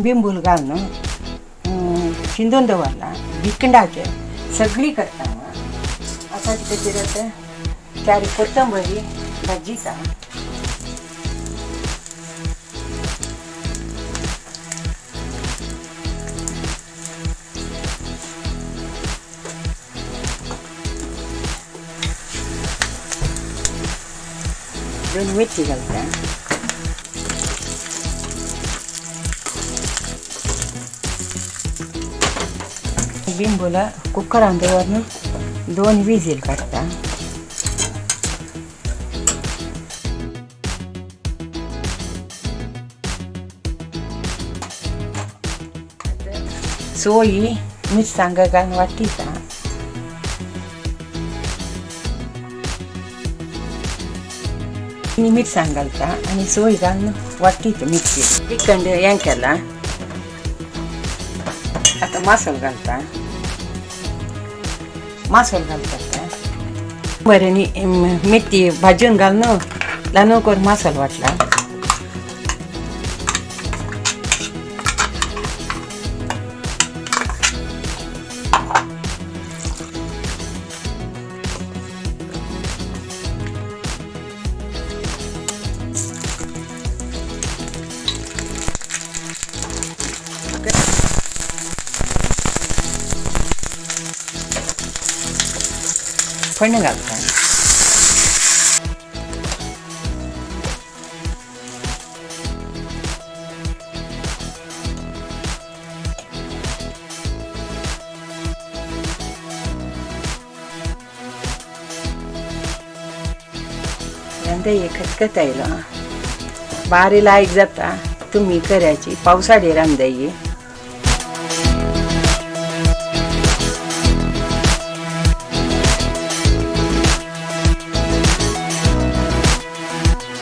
बिंबूल घालून शिंदून दवरला. भिकंडाचे सगळी करता. आता कितें जाता, चार कोथंबरी भाजीता. दोन मिरची घालता. बिंबोला कुकरान दवरून 2 विजील काडटा. सोयी मिरसांगा घालून वाटिता. मिरसांग घालता आनी सोय घालून वाटिता मिरची. चिकन हें केलां, आतां मासोल घालता. मासोल घालता बरें मेथी भाजून घालून ल्हान करून मासोल वाटला. फण्ण घालता. रांदय खतखत आयलो, बारी लायक जाता. तुमी करायची पावसाळी रांदय.